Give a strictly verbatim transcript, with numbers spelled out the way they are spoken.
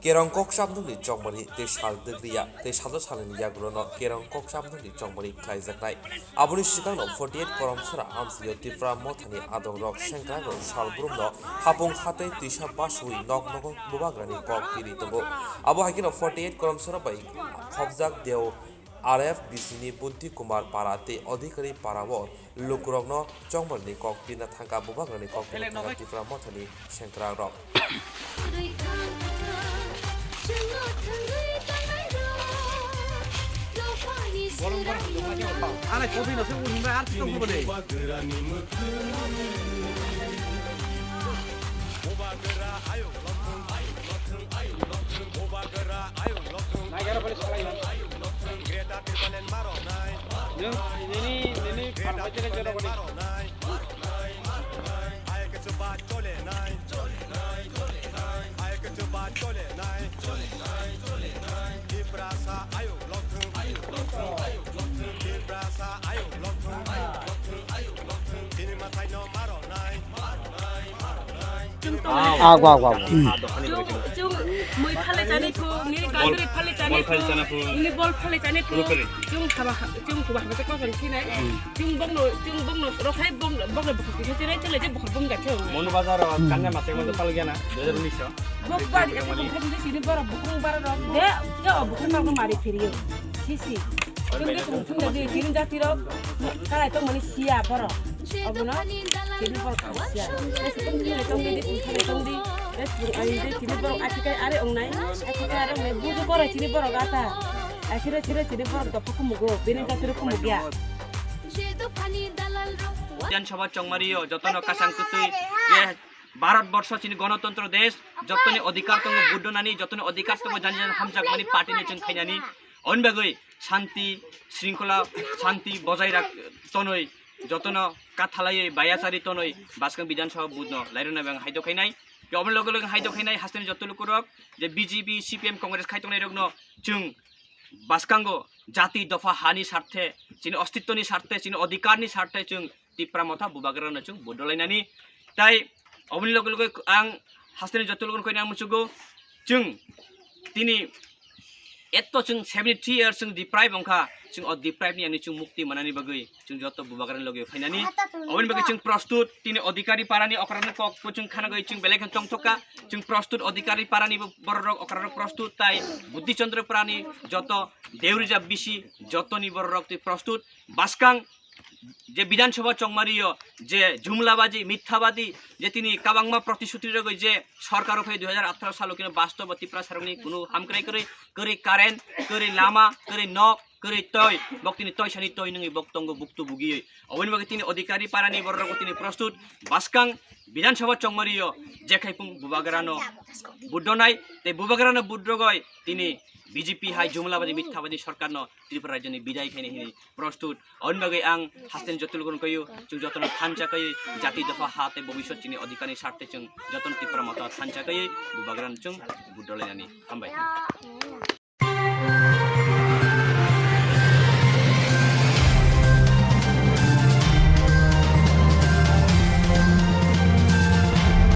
Kerong kok samdwngni chongmani tei sal dwgriya tei salsa salni yagulono kerong kok samdwngni chongmani khlaijaknai. Aboni swkangno forty eight Koromsora amsio Tipra Mothani adongrok sengkrakrok sal brumno hapung hatei twisa basui nok nogo bubagrani kok piri tongo. Abo hai kheno forty eight Koromsora bai khopjak Deo R F B C ni Bunti Kumar Para tei Adhikari Para o lukurokno chongmani kok pina thangka, bubagrani kok pina thangka Tipra Mothani sengkrakrok. Arai kopi no se uni bai ar chikon ko bole. Nini nini pangkai jera jera bole. Ago, ago, ago. Chung, chung mui phalai chani thung, nini kandri phalai chani thung, nini bol phalai chani thung. Chung haba, chung kuba haba koson sinai. Chung bongno, chung bongno rokhai bong, bongno bukhuk kisa chenai chole je bukhuk bong gacho. Monu bazar o kanna mate mate pal gana, dua hajar unis o. Bok bari ete bukhuk kisa chini borok bukhuk bara rok de, de o bukhuk rok mari phiriyo. Sisi. Chung de chung chung de chini jati rok, kala to mani siya borok. Obono chini borok siya. Ese chung chini tong di, chung chini tong di. Ese chung ai de chini borok akikai are ongnai, akikai are ongnai. Buju kore chini borok ata. Asire sire sire borok dopha kumugo, bini jatiro kumugya. Bidhan Sabha chongmario jotono kasang kutui je Bharat borsho chini gonotontro desh, jotoni odhikar tongo vote donani, jotoni odhikar tongo jani jani hamjakmani party ni chwng khainani. Oni bagwi shanti, shringkhola, shanti bojai rak tonwi, jotono kathalaiwi bayachari tonwi bwskang Bidhan Sabha vote no lairwna bang haidok khainai. Oboni loge loge haidok khainai hasteni joto lukurok je B J P, C P M, Congress khai tongnai rokno chwng bwskango jati dopha hani sarthe, chini ostitwni sarthe, chini odhikarni sarthe chwng Tipra Motha bubagrano chwng vote rwlainani. Tai oboni loge loge ang hasteni joto logon koina muchugo chwng tini etto chwng seventy three years chwng deprive wngkha, chwng o deprive ni ani chwng mukti manani bagwi chwng joto bubagrani loge phainani. Oboni bagwi chwng prostut tini Adhikari Parani okrarokni kok bo chwng khanagwi chwng belai khe tongthokha. Chwng prostut Adhikari Parani bo-, bororok okrarok prostut tai Buddhi Chandra Parani joto Deurija bisi jotoni bororok twi prostut. Bwskang je Bidhan Sabha chongmario je jumlabadi, mithabadi, je tini kabangma protishuti rogwi je sorkar phai dui hajar atharo salo kino bastobo Tipra sarokni kunu hamkrai kwrwi, kwrwi current, kwrwi lama, kwrwi nok, kwrwi toi, bok tini toi sani toi nungwi bok tongo buktu bugiwi. Oboni bagwi tini Adhikari Parani bororok tini prostut. Bwskang Bidhan Sabha chongmario je khai pung bubagrano vote donai, tei bubagrano vote rogoi tini B J P hai jumlabadi mithabadi sorkarno Tripura rajyoni bidai khaini hini prostut. Oboni bagwi ang hasteni joto lukurok koyo, chwng jotono thansa koyo, jati dopha ha tei bobiswt chini odhikarni sarthe chwng jotono Tipra Motha thansa koyo bubagrano chwng vote rwlainani. Hambai.